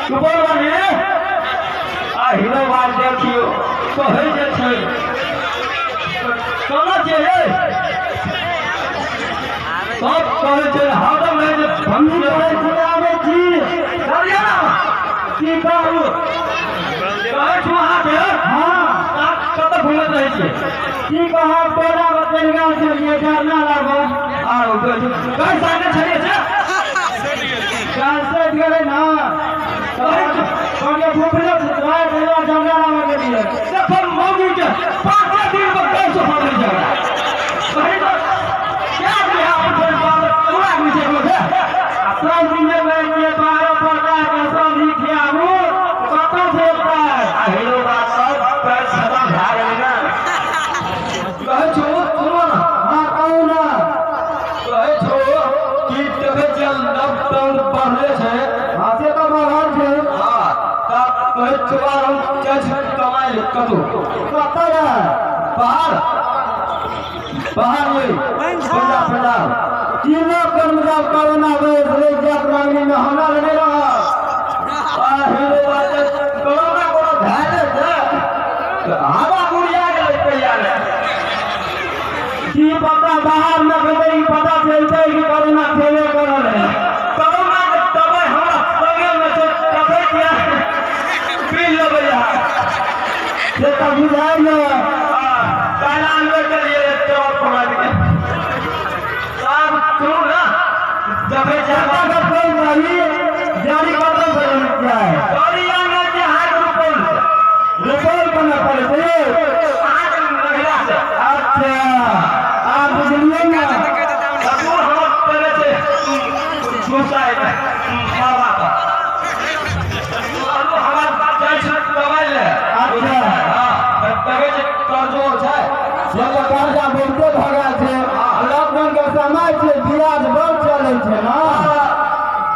सुपौल वाली आ हीरो बात देखियो कहै जे छै कोना छै रे सब कहै छै हरदम रहै छै की कहै छी आबै छी डरिया ना की कहू कहै छी अहाँके हँ अहाँ कतऽ घुमैत रहै छियै की कहब तोरा बचल गेल छलियै डरना लागल आ कै सामने छलियै से काल सटि गेलै ने कहलियै भूखले राति भरि झगड़ा लागल गेलियै देखो मौगी के पाँचे दिन पर कैसे हो गई झगड़ा कहीं तो क्या आदमी है अपन परिवार पूरा आदमी छै एगो छै आ सब दिन जे कहै छियै 12 प्रकारके सब्जी खियाबू कतऽ से एतै आ हेलो बात सब पैर खतम भए गेलै ने कहै छौ सुनो ना हँ कहू ने कहै छौ कि देखै छियै लॉकडाउन बढ़ले छै हँ से तऽ बढ़ल छै हँ तऽ कहै छौ आर हम जाइ छी कमाइ लए कतहु कतऽ यऽ बाहर बाहर ये पंजाब पंजाब तीनो कर्मचारी कोरोना वायरस रहि जायत रांगनी में हमरा लग नहि रहत आ हेलो बात कोरोना कोनो भए छै हवा गुड़िया गेलै कहिया ने की पता बाहर में गेलै ई पता चलतै कि कोरोना छेबे करल है कोरोना के दवाई हमरा संगे में छै कथै किया पी लेबै अहाँ से तऽ बुझाइ ने काल्हि आनबे केलियै चौक पर आबि के आब सुनू ने देखै छियै पता के कोई नहीं जारी कतऽ से जाय गड़िया में जे अहाँके रुपौल छै रुपौल केना पड़ै छै अहाँके नहिरा से अच्छा आब बुझलियै ने ससुर हमर पहिले छै सुसाइड मरबा पर हमर जाइ छै दवाइ ले अच्छा हँ तऽ देखै छै कर्जो छै से तऽ कर्जा बहुते भऽ गेल छै लॉकडाउन के समय छै ब्याज बड़ चलै छै ने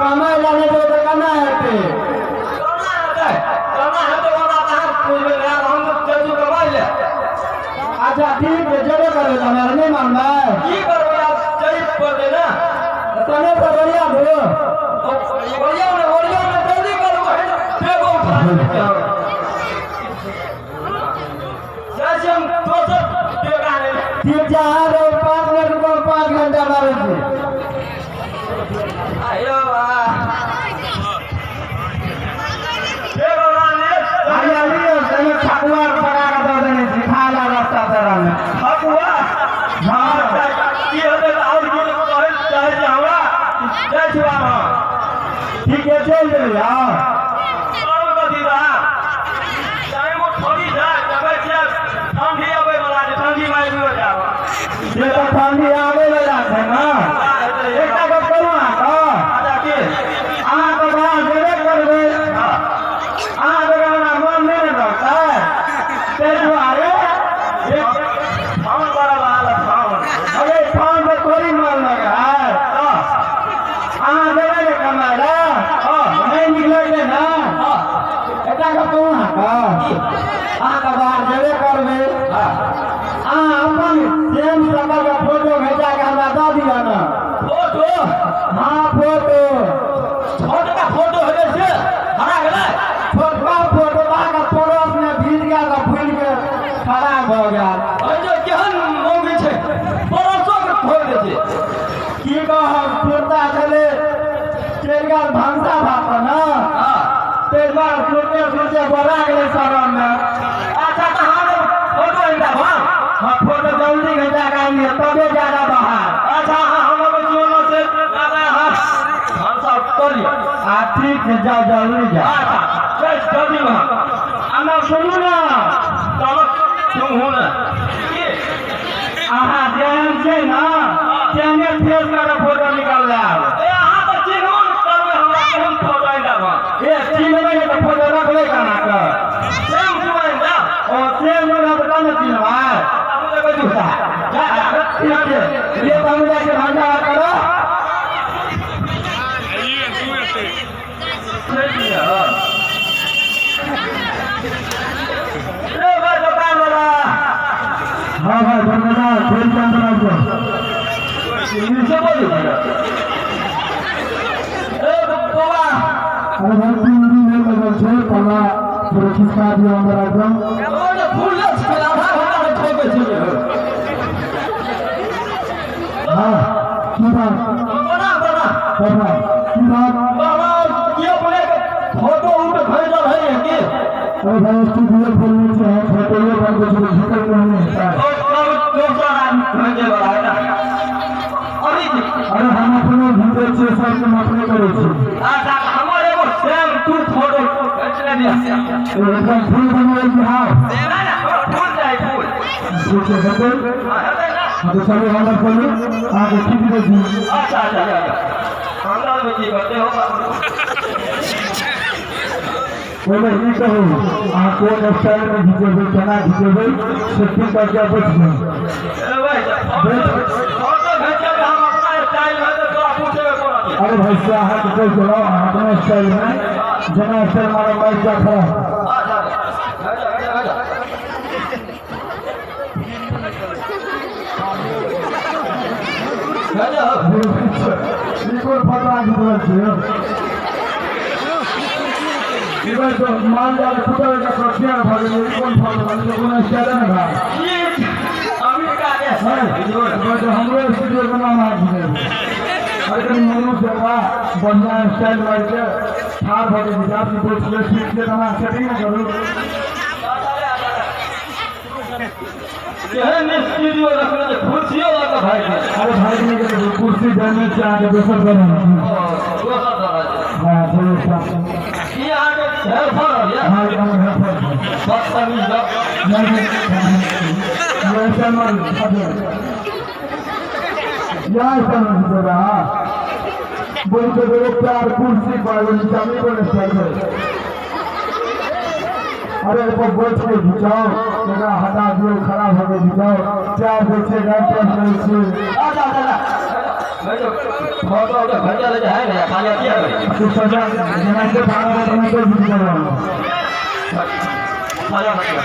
कमाइ लए नहि जेबै तऽ केना हेतै केना हेतै केना हेतै ओना तऽ अहाँ बुझबै ने हम तऽ जाइ छी कमाइ ले अच्छा ठीक छै जेबे करबै तऽ हमरा नहि मानबै की करबै आब जाइ पड़तै ने समय पर बढ़िया धो ओरियाउ ने ओरियाउ ने जल्दी करू बेगो उठा जाइ छी हम दोसर बेग आनै लए। ठीक छै अहाँ रहू 5 मिनट रुकू 5 घंटा मारै छी आयो बा बेग आनै आइया लियौ एहिमे ठकुआ पका कऽ दऽ देने छी खा ला रास्ता पेड़ामे ठकुआ हँ की हेतै तऽ आओर की कहै चाहै छी हमरा जाइ छी आब हम ठीक छै चलि जेबै आउ करू कथी बा टाइमो थोड़ी छै देखै छियै ठंडी अबै बला छै ठंडी आबियो जायब से तऽ ठंडी आबै वला छै ने एकटा गप कहू अहाँके अच्छा की अहाँ तऽ बाहर जेबे करबै अहाँ बेगर हमरा मन नहि ने रहतै ताहि दुआरे फोन करब अहाँ फोन अरे फोन पर थोड़ी मन लगै है अहाँ जेबै ने कमाइ लए नहि नीक लगतै ने एकटा गप कहू अहाँके अहाँ तऽ बाहर जेबे करबै अहाँ अपन सेम शकलके फोटो घिचा कऽ हमरा दऽ दिअ ने फोटो हँ फोटो छोटका फोटो हेतै से हरा गेलै छोटका फोटो अहाँके पड़ोसमे भीज गेल तऽ फूलि के खराब भऽ गेल अरे केहन मौगी छै पड़ोसो के खोल दै छै की कहब सुरता छलै चलि गेल भनसा भात पर ने हँ ताहि दुआरे सुरते सुरते बोला गेलै शरणमे अच्छा तऽ अहाँ फोटो आनि देब हँ हँ फोटो जल्दी घिचा कऽ आनि लिअ तबे जादा बाहर अच्छा अहाँ हम अबै छी ओन्नऽ से अहाँ भनसा कर लिअ आ ठीक छै जाउ जल्दी जाउ अच्छा चल जल्दी वहाँ आना सुनू ने चलो तुम हो ने की अहाँ जेहन छै ने तेहने फेस कऽ के फोटो निकाल लायब ए अहाँ तऽ चिन्हबो ने करबै हमरा केहन फोटो आनि देब हम ए चिन्हबै ने तऽ फोटो रखबै केना कऽ सेम टू आनि देब ओ सेम नहि रहत तब ने चिन्हबै हम देबै दूटा जा जा ठीक छै ये तऽ हम जाइ छियै भंडारा करऽ रे भाई दोकान वाला हाँ भाई धन्यवाद welcome बनाओ इंग्लिशे बोलू ए बौआ अरे भाई 3 दिन छै पल्ला पूरा खिसका दियौ अंदर एकदम। फूल आधा घंटा से ठोकै छी। हाँ, की बात? बना बना। बाबा, की बात? बाबा, के बोले फोटो उठ भेजल है की? अरे भाई, स्टूडियो खोलने छै, हम फोटो बनबै छी, भीतर नहीं होता है। और कब दोसर आदमी भेजे वाला है ना अभी? अरे हम अपने भीतर छियै, सबके हम अपने करै छी। अच्छा, हमर एगो सेम टू फोटो खींचने दिया। एकदम फुल बनबै छी? हाँ। ना ना, फूल चाही, फूल। ठीक छै, हेतै। हाँ, हेतै ना? हाँ, तऽ चलू, अंदर चलू, अहाँके खींच दै छी। अच्छा अच्छा अच्छा, अंदर में की करते हो? पहिले ई कहू, अहाँ कोन स्टाइलमे घिचेबै, केना घिचेबै, सेटिंग करके बैठ जाउ। ए भाई, फोटो खींचेबै हम अपना स्टाइल में तो तोरा पूछेबे करत। अरे भाई, से अहाँके कहि देलहुँ, अहाँ अपना स्टाइलमे, जेना स्टाइल मारब, बैठ जा, खड़ा। अच्छा अच्छा अच्छा अच्छा, ई कोन फोटो अहाँ घिचबै छियै? ई भाई तो माल जाल फुटल के प्रक्रिया भऽ गेलै। ई कोन फोटो बनेलै? कोनो स्टाइले नहि भए। अमेरिका के। है, हमरो स्टूडियो के नाम अहाँ घिचेबै। अरे कनि मोनू जगह बढ़िआँ स्टाइल मारिके ठाढ़ भऽ के घिचाब कि बैठ छियै? ठीक छै, तऽ अहाँ सेटिंग ने करू। केहन स्टूडियो रखने जे कुर्सियो लऽ कऽ भागि गेल। अरे भाई, नहि गेलै, कुर्सी डैमेज छै अहाँके, दोसर जगह छै। दोसर तरह छै। हाँ, सही छै। ई अहाँके हेल्पर यऽ? हाँ, एकदम हेल्पर छै। बदतमीज लोक। नहीं नहीं, ये स्टाइल मारू, यहाँ स्टाइल में घिचेगा। बोलते देखो, प्यार कुर्सी पर एगो नीचा में कोन स्टाइल है? अरे ऊपर बैठ के घिचाओ, एकरा हटा दियौ, खड़ा भऽ के घिचाओ। चार दै छियै, गाड़ी करै छियै। अच्छा अच्छा अच्छा, फोटो उटो भेजल जे है ने, खाली अथिए करै। तू सजा जेनाहिते भागल तेनाहिते घिच देलहुँ। सजा सजा।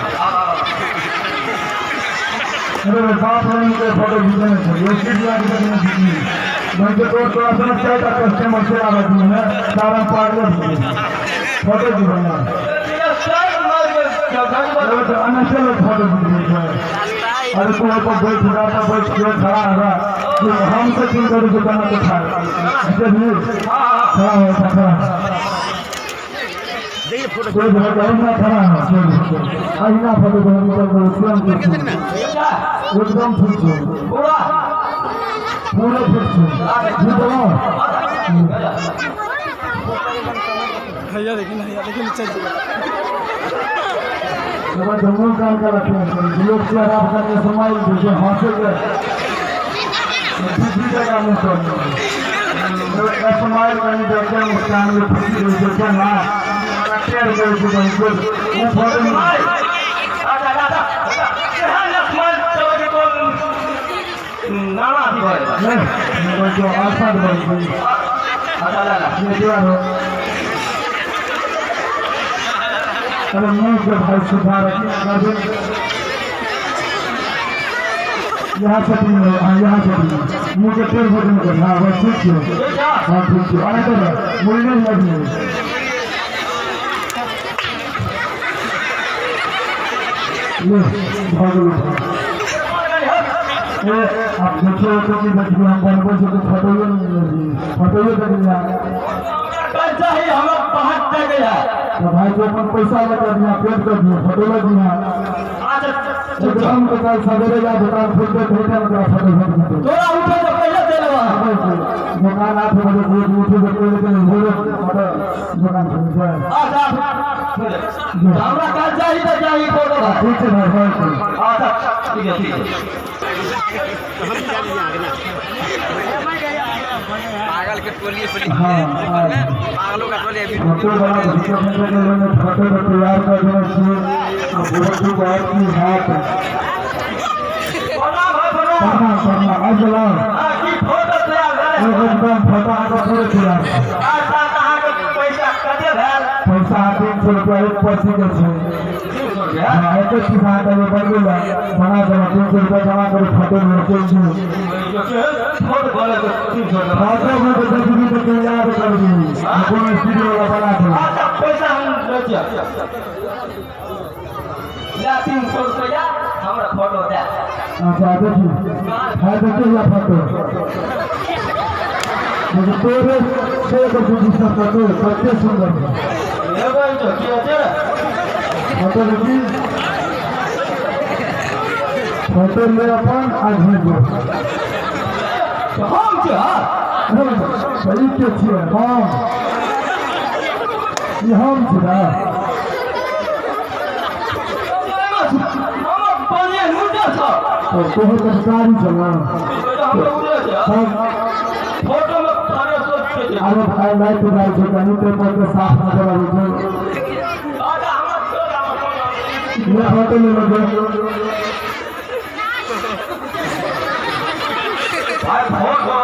अरे बाप रे, के फोटो खींचने छै, ये स्टूडियो आके तक नहीं खींची। नहीं तो तोर तोरा समझ चाहता कस्टमर से आबत नहीं है, सारा पागल फोटो की बना। अरे तो अनचल फोटो खींच है। अरे तू ऊपर बैठ जाता, बैठ के खड़ा होगा तो हम से क्यों करू के बना के खा जब ये खड़ा हो, खड़ा कोई बहुत अहिना खड़ा है, अहिना फोटो को निकल करो तुरंत, एकदम ठीक छै। पूरा? पूरा ठीक छै जी, बोलो। भैया देखिए, भैया देखिए, चल। एবার दोनों काम का रखे हैं लोग, चेहरा करके स्माइल जैसे हंसे के खुशी का काम कर, स्माइल करने देखते हैं, मुस्कान में खुशी देखते ना, टेढ़ कर के वो फोटो। अच्छा अच्छा, केहन स्माइल चलके तो नाना अथी भऽ गेल। नहीं, जो आसान बन गई। अच्छा अच्छा। ये जो है, अरे मुंह के भाई सुधार कर दे। यहाँ से तीन हो, हाँ, यहाँ से तीन, मुंह के टेढ़ फोटो में कर। हाँ, बस ठीक है। हाँ, ठीक है। अरे तो मुड़ी नहीं लगी। ले भागो। ए आप देखियो तो कि देखियो, हम बनबै छी तऽ फोटोए नहीं लगी, फोटोए देख लिया। कल चाही हमरा पहुँच गया। तो भाई को अपन पैसा लगा दिया, पेड कर दिया, फोटो लग दिया। अच्छा। एकदम के कल सवेरे जा, दुकान खुलते खुलते ओकरा फोटो भेज देतै। तोरा उठे से पहिले चलि अयबह। दुकान 8 बजे खुले, उठे से पहिले चलि भोरे फोटो दुकान खुल जाए। अच्छा, हमरा कल चाही तऽ चाही फोटो भाई। ठीक छै भाई, भाई। अच्छा, ठीक है, ठीक है। पागल के टोली। हाँ हाँ। पागलों का टोली अभी। फोटो बड़ा फोटो खींचे के लिए फोटो को तैयार कर देने छियै आ बहुत बहुत की हाथ। प्रणाम भाई, प्रणाम। प्रणाम प्रणाम, आबि गेलहुँ। हाँ, की फोटो तैयार भेलै? एकदम फोटो अहाँके पूरे तैयार छै। अच्छा, तऽ अहाँके पैसा कते भेल? पैसा 300 रुपया एक पर्ची के छै। 300 रुपया? हाँ, एक चीज अहाँके जे बनबै लए बना देलहुँ, 300 रुपया जमा करू, फोटो लिअ, चलि दियौ। फोटो बोले तऽ 300 रुपया। फोटो में तऽ देखबी तऽ तैयार कर दियौ, कोनो स्टूडियो वाला बना देलहुँ। अच्छा, पैसा हम लै छियै। ले 300 रुपया हमरा फोटो दे। अच्छा देखी है, देखिए यह फोटो मुझे तोरे से को बुझी फोटो कते सुंदर है। हे भाई तो की छै? फोटो देखी, फोटो ले अपन आ घुर जो। हम छियै। सही के छियै? हम ई हम छी ना। हमर पानी मुद्दा छ। तो तोहर तऽ गाड़ी चला। हमर उड़े छै। सब फोटो में थारे सोच छै। अरे भाई, लाइट उड़ाइ छै कनी, पेपर के साफ नजर आबै छै। आजा हमर छोड़, हमर ये फोटो ले लो। भाई फोटो।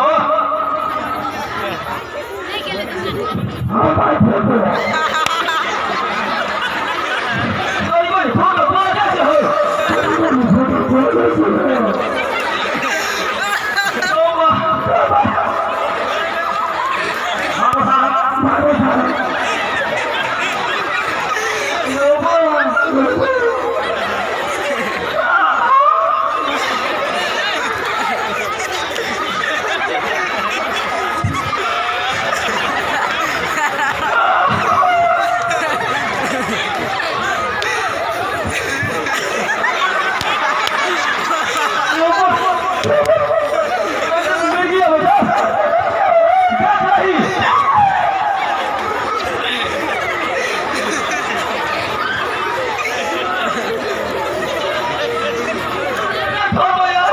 हाँ भाई, फोटो। कोई कोई फोटो बोल छै हो। फोटो फोटो छै। ओ वाह, मारो सारा। मिल गया बेटा, देख रही। फोटो यार।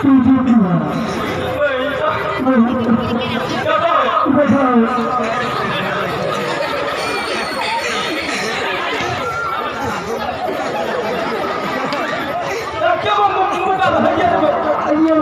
तू झूठी है। बैठा रहो। आइए।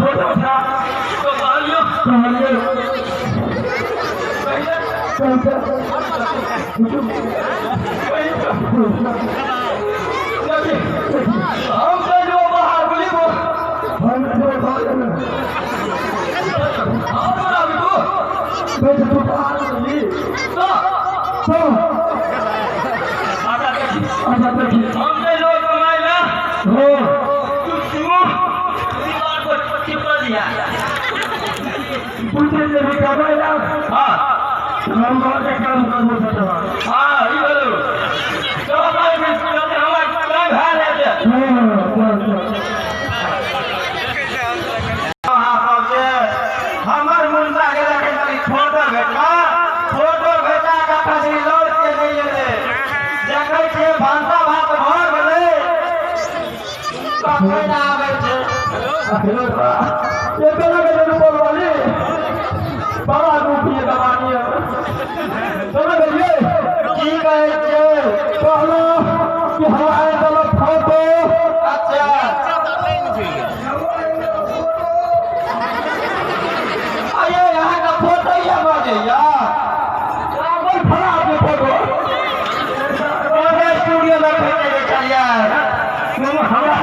फोटो था तो कहलियो। कहलिए हम तो बाहर बोली वो हम हम बोला तू बैठ तू बाहर बोली। तो तो आजा देखी। अच्छा देखी। हम तो लोग कमाएगा। हो। तू क्यों दीवार को चिपका दिया? पूछे जे भी कमाइला। हाँ। हम घर के काम करबो सटवा। हाँ, ये बोलो चलो भाई, मैं चलते, हमारा काम है रहते। हां, चल चल। अहाँ सब जे हमर मुंडा के लगे खाली फोटो भेटा, फोटो भेटा के खाली लौट के नहि एलै। देखै छियै भानसा भात भऽ गेलै, कखन आबै छै। ये केना के जन बोलवाली बड़ा दुखी है दवानी है। सुन गलिए? की कहै छियै? कहलो कि हम आए तलब फोटो। अच्छा, अये अहाँके फोटो ये बजैया। पागल खराब है फोटो। फोटो स्टूडियो में खींचै छलियै। तुम हमरा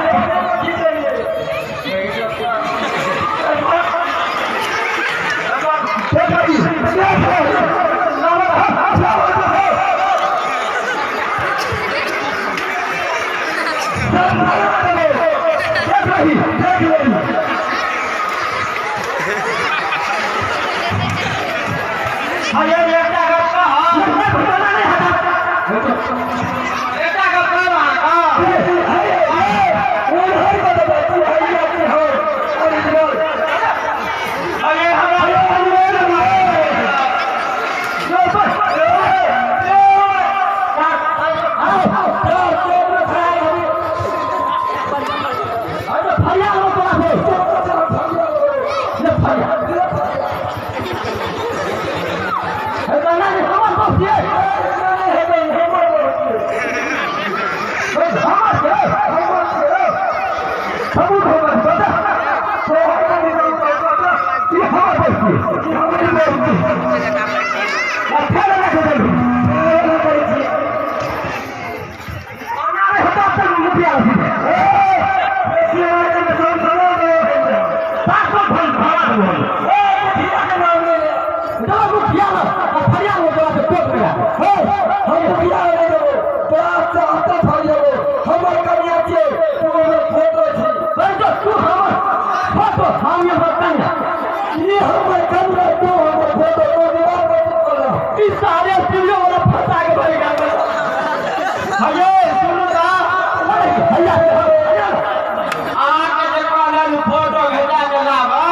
खींचलिए। देखी देखो। देख रही, देख रही। अये एकटा गप कहब, एकटा गप कहब अहाँके। बेसी आके सब सुना दे सासो भल भरा दो। ए मुखिया के नाम ले ले। जा मुखिया ला आ फरिया हो तोरा के टोक दिया। हे, हम मुखिया नहीं देबो तोरा से हत्ता फाड़ देबो। हमर कन्या छियै, तू हमर फोटो छी। अरे जो तू हमर फोटो, हम ये बताइए। ई हमर कन्या, तू हमर फोटो, तो विवाह कर ई सारे स्टूडियो वाला फंसा के भरे गए। हये सुनू ना। अरे भैया भैया। आके जे कहलन फोटो भेजा के लाबा।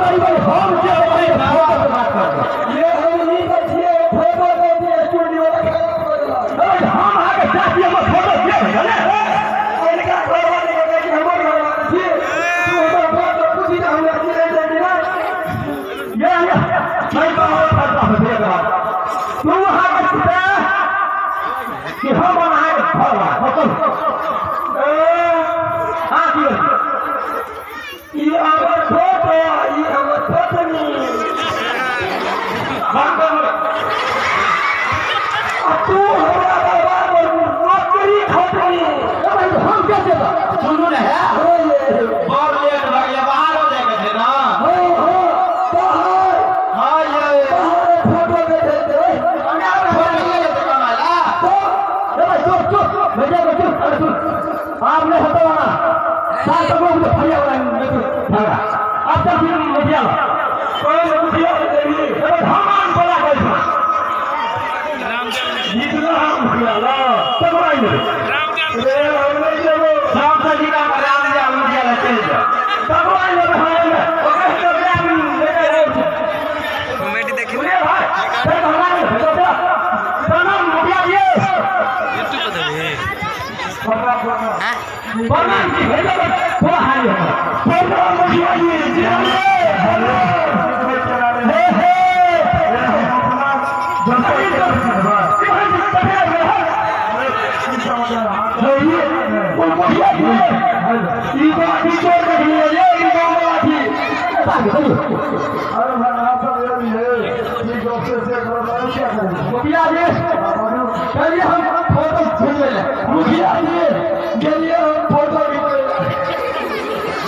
बड़ी बड़ी हम जे बड़ी फोटो के बात कर रहे। ये हम नहीं छियै, फोटो दे दिए स्टूडियो वाला खराब कर देलक। अरे हम आके चाची हमर फोटो दिए भैया ने। इनका घरवाली के कि हमर घरवाली छी, तू हमर फोटो पूछी तऽ हमरा की रहै छै कि नहि। ये ये मैं कहो फंसा हो देगा तू वहां के छुटे कि हम अहाँ के घर मतलब। ए, हाँ की ई हमर फोटो, ई हमर पत्नी। बंद कर। आ तू हमरा दरबार पर नौकरी खटनी। ए भाई हम के देबा सुनू ने है। हो ये। बड़ लेट भऽ गेलै, बाहर हो जाइके छै ना। हो हो बाहर। हाँ ये। बाहर फोटो के देते। फोटो ले लेते कमाला। तो ए भाई चुप चुप भैया को चुप। अरे सुन आपने हतो ना सात को मुझे फरिया वाला मैं तो भागा अब तक फिर मुखिया ला। कोई मुखिया के देवी। ए भाई हम आन बोला कोई जितना हम मुखिया ला तब आई ले। रे हम नहीं देबो। राम सा जी का राम जी मुखिया ला चल जा तब आई ले भाई ले ओके तो राम लेके रहे कॉमेडी देखी। सुनिए भाई फिर हमरा नहीं भेजो तो प्रणाम मुखिया जी। यूट्यूब पर देबे। प्रणाम जी भेजो थोड़ा हानि हो। प्रणाम मुखिया जी जी हे हे मुखिया जी ई तो टीचर के लिए ये ई गांव वाला थी। मुखिया जी चलिए हम फोटो खींच ले। मुखिया जी गेलिए हम फोटो खींचे।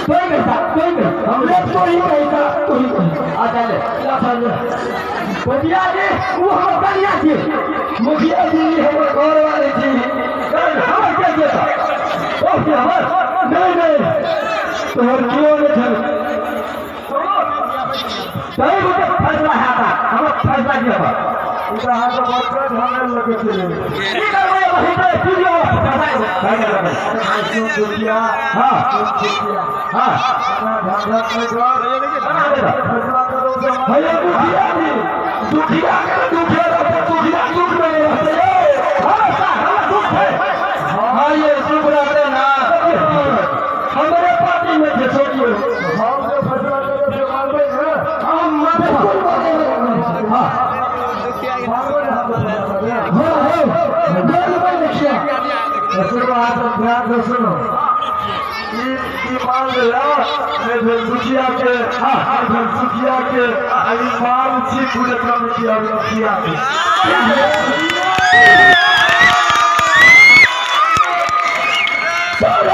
कोई नहीं था, कोई नहीं हमने तो ही नहीं था, तो ही नहीं। आ चले चल। मुखिया जी वो हम कन्या थी। मुखिया जी हमर घर वाली थी। हमर के देता ओके हमर नहीं नहीं तोहर क्यों नहीं छल। सही गोटे फैसला है था हमर फैसला किया था। की करबै वही तो स्टूडियो हाँ हाँ बना देगा। भैया मुखिया जी दुखिया के दुखिया रहते, दुखिया दुख में नहीं रहते। हाँ हमर दुख है। हाँ ये सुख रहते ना हमारे पार्टी में थे सोचिए। हम माने हाँ हो हो बोल मुखिया। ध्यान से सुनो, ई मान लिया भेल दुखिया के, भेल सुखिया के, आ ई मान छी पूरे मुखिया मुखिया के। चल